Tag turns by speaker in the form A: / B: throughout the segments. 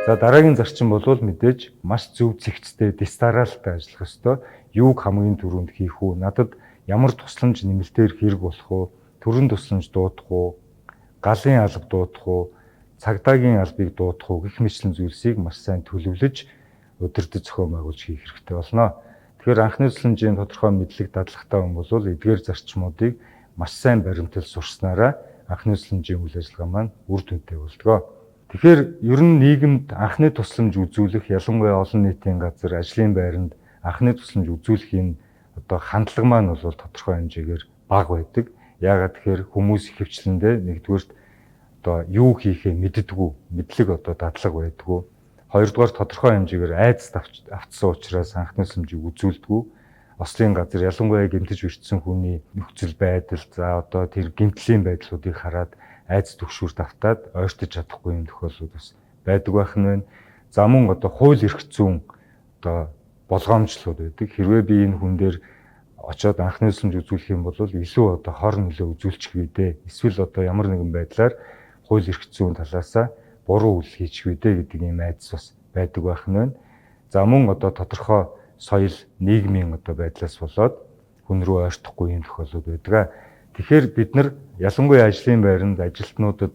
A: За, дараагийн зарчим бол мэдээж маш зөв зэгцтэй, дистаралтай ажиллах ёстой. Юуг хамгийн түрүүнд хийх үү? Надад ямар тусламж нэмэлтээр хэрэг болох уу? Төрөн тусламж дуудах уу? Галын алба дуудах уу? Цагдаагийн албыг дуудах уу гэх мэтлэн зүйлсийг маш сайн төлөвлөж, удирдах, зохион байгуулж хийх хэрэгтэй болно. Тэгэхээр анхны тусламжийн тодорхой мэдлэг дадлагатай хүн бол эдгээр зарчмуудыг маш сайн баримтал сурснараа анхны тусламжийн үйл ажиллагаа маань үр дүнтэй болдгоо. Тэгэхээр ер нь нийгэмд анхны тусламж үзүүлэх, ялангуяа олон нийтийн газар, ажлын байранд анхны тусламж үзүүлэх энэ одоо хандлага маань бол тодорхой хэмжээгээр бага байдаг. Яагаад тэгэхээр хүмүүс ихэвчлэндээ нэгдүгээрт одоо юу хийхээ мэддэггүй, мэдлэг одоо дадлага байдгүй. Хоёрдугаар, тодорхой хэмжээгээр айдас автсан учраас анхны тусламжийг үзүүлдэггүй. Ослын газар, ялангуяа гэмтэж бэртсэн хүний нөхцөл байдал, за одоо тэр гэмтлийн байдлуудыг хараад айдас түгшүүрт автаад ойртож чадахгүй юм тохиолдлууд бас байдаг байх нь байна. За, мөн одоо хууль эрх зүйн одоо болгоомжлууд байдаг. Хэрвээ би энэ хүн дээр очоод анхны тусламж үзүүлэх юм бол илүү одоо хор нөлөө үзүүлчих вэ дээ. Эсвэл одоо ямар нэгэн байдлаар хууль эрх зүйн талаасаа буруу үйл хийчих вэ дээ гэдэг ийм айдас бас байдаг байх нь байна. За, мөн одоо тодорхой соёл, нийгмийн одоо байдлаас болоод хүн рүү ойртохгүй юм тохиолдлууд байдаг. Тэгэхээр бид нар ялангуяа ажлын байранд, ажилтнуудад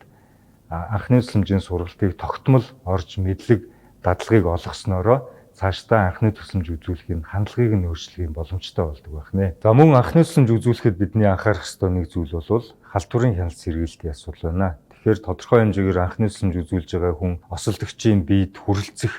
A: анхны тусламжийн сургалтыг тогтмол орж, мэдлэг дадлагыг олгосноороо цаашдаа анхны тусламж үзүүлэхийн хандлагыг нь өөрчлөх юм боломжтой болдог байх нэ. За, мөн анхны тусламж үзүүлэхэд бидний анхаарах ёстой нэг зүйл бол халдварын хяналт сэргийлтийн асуудал байна. Тэгэхээр тодорхой хэмжээгээр анхны тусламж үзүүлж байгаа хүн осолдогчийн биед хүрэлцэх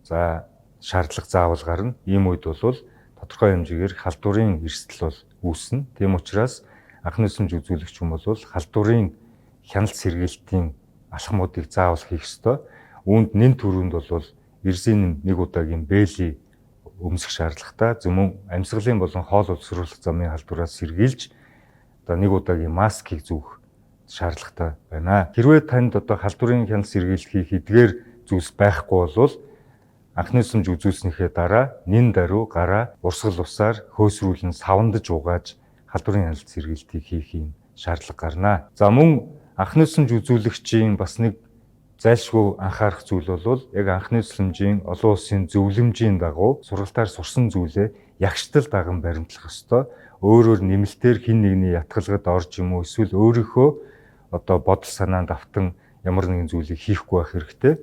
A: за шаардлага заавал гарна. Ийм үед бол тодорхой хэмжээгээр халдварын эрсдэл бол үүснэ. Тийм учраас анхны тусламж үзүүлэгч хүн бол халдварын хяналт сэргийлтийн алхмуудыг заавал хийх ёстой. Үүнд нэн түрүүнд бол эрзийн нэг удаагийн бээлий өмсөх шаардлагатай. Зөвхөн амьсгалын болон хоол угсруулах замын халдвараас сэргийлж одоо нэг удаагийн маскыг зүүх шаардлагатай байна. Хэрвээ танд одоо халдварын хяналт сэргийлт хийх эдгээр зүйлс байхгүй бол анхны тусламж үзүүлснийхээ дараа нэн даруй гараа урсгал усаар хөөсрүүлэн савндаж угааж халдварын хяналт сэргийлтийг хийх юм шаардлага гарна. За, мөн анхны тусламж үзүүлэгчийн бас нэг зайлшгүй анхаарах зүйл бол яг анхны тусламжийн олон улсын зөвлөмжийн дагуу сургалтаар сурсан зүйлээ ягштал даган баримтлах ёстой. Өөрөөр нэмэлтээр хэн нэгний ятгалгад орж юм уу, эсвэл өөрийнхөө одоо бодол санаанд автан ямар нэгэн зүйлийг хийхгүй байх хэрэгтэй.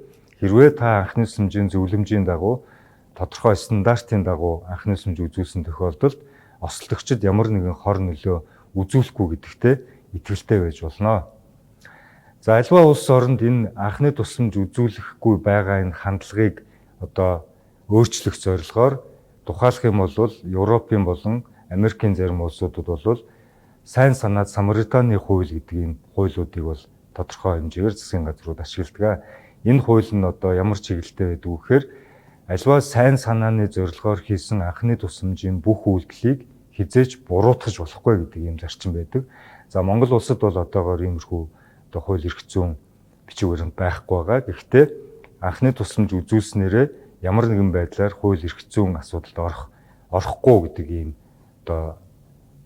A: Хэрвээ та анхны тусламжийн зөвлөмжийн дагуу, тодорхой стандартын дагуу анхны тусламж үзүүлсэн тохиолдолд осолдогчид ямар нэгэн хор нөлөө үзүүлэхгүй гэдэгтээ итгэлтэй байж болно. За, альва улс оронд энэ анхны тусламж үзүүлэхгүй байгаа энэ хандлагыг одоо өөрчлөх зорилгоор, тухайлах юм бол Европын болон Америкийн зарим улсуудад бол сайн санаад Самаританы хууль гэдэг ийм хуулиудыг бол тодорхой хэмжээгээр засгийн газрууд ашигладаг. Энэ хууль нь одоо ямар чиглэлтэй байдаг вэ гэхээр альва сайн санааны зорилгоор хийсэн анхны тусламжийн бүх үйлдэлийг хэзээ ч буруутгаж болохгүй гэдэг ийм зарчим байдаг. За, Монгол улсад бол одоогоор иймэрхүү одоо хууль эрх зүйн бичиг баримт байхгүй байгаа. Гэхдээ анхны тусламж үзүүлснээрээ ямар нэгэн байдлаар хууль эрх зүйн асуудалд орохгүй гэдэг ийм одоо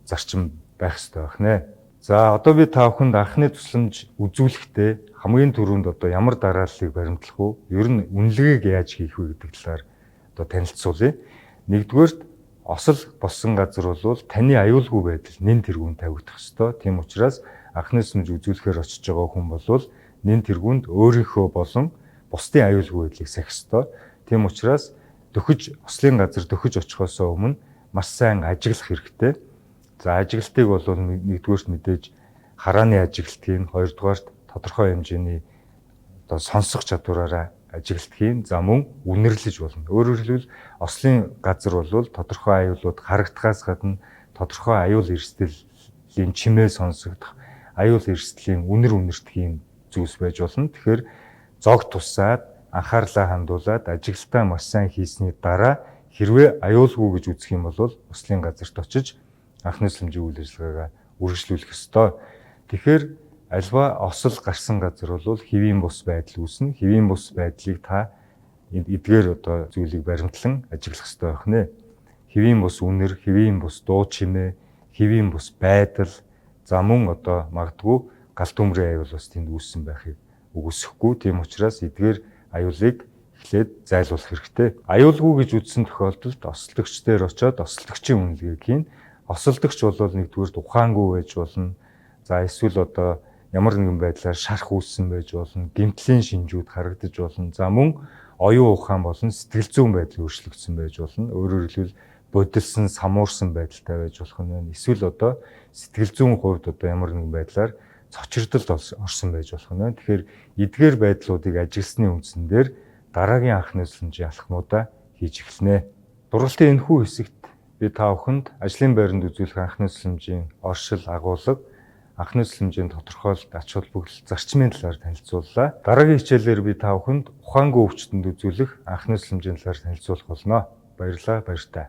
A: зарчим байх ёстой байх нэ. За, одоо би та бүхэнд анхны тусламж үзүүлэхдээ хамгийн түрүүнд одоо ямар дарааллыг баримтлах вэ? Ер нь үнэлгээг яаж хийх вэ гэдэг талаар одоо танилцуулъя. Нэгдүгээрт, осол болсон газар бол таны аюулгүй байдал нэн тэргүүнд тавигдах ёстой. Тийм учраас анхны тусламж үзүүлэхээр очиж байгаа хүн бол нэн тэргүүнд өөрийнхөө болон бусдын аюулгүй байдлыг сахих ёстой. Тийм учраас дөхөж, ослын газар дөхөж очихоос өмнө маш сайн ажиглах хэрэгтэй. За, ажиглалтыг бол нэгдүгээрт мэдээж харааны ажиглалтыг, хоёрдугаарт тодорхой хэмжээний одоо сонсох чадвараараа ажиглалтыг, за мөн үнэрлэж болно. Өөрөөр хэлбэл, ослын газар бол тодорхой аюулууд харагдахаас гадна тодорхой аюул эрсдлийн чимээ сонсогдох, аюул эрсдлийн үнэр үнэртэх юм зүйлс байж болно. Тэгэхээр зог тусаад, анхаарлаа хандуулад, ажиглалтаа маш сайн хийсний дараа хэрвээ аюулгүй гэж үзэх юм бол ослын газарт очиж анхны тусламжийн үйл ажиллагаагаа үргэлжлүүлэх ёстой. Тэгэхээр альва осол гарсан газар бол хэвийн бус байдал үүснэ. Хэвийн бус байдлыг та эдгээр одоо зүйлийг баримтлан ажиглах ёстой байх нэ. Хэвийн бус үнэр, хэвийн бус дуу чимээ, хэвийн бус байдал, за мөн одоо магадгүй гал төмрийн аюул бас тэнд үүссэн байхыг үгүйсэхгүй. Тийм учраас эдгээр аюулыг эхлээд зайлуулах хэрэгтэй. Аюулгүй гэж үзсэн тохиолдолд осолдогч дээр очиод осолдогчийн үнэлгээг хийнэ. Осолдогч бол нэгдүгээрт ухаангүй байж болно. За эсвэл одоо ямар нэгэн байдлаар шарх үүссэн байж болно, гэмтлийн шинжүүд харагдаж болно. За мөн оюун ухаан болон сэтгэл зүйн байдал өөрчлөгдсөн байж болно. Өөрөөр хэлбэл бодилсон, самуурсан байдалтай байж болох нь байна. Эсвэл одоо сэтгэл зүйн хувьд одоо ямар нэгэн байдлаар цочирдолд орсон байж болох нь байна. Тэгэхээр эдгээр байдлуудыг ажигласны үндсэн дээр дараагийн анхны тусламжийн алхмуудаа хийж эхэлнэ. Сургалтын энэхүү хэсэгт би та бүхэнд ажлын байранд үзүүлэх анхны тусламжийн оршил, агуулга, анхны тусламжийн тодорхойлолт, ач холбогдол, зарчмын талаар танилцууллаа. Дараагийн хичээлээр би та бүхэнд ухаангүй өвчтөнд үзүүлэх анхны тусламжийн талаар танилцуулах болно. Баярлалаа, баяртай.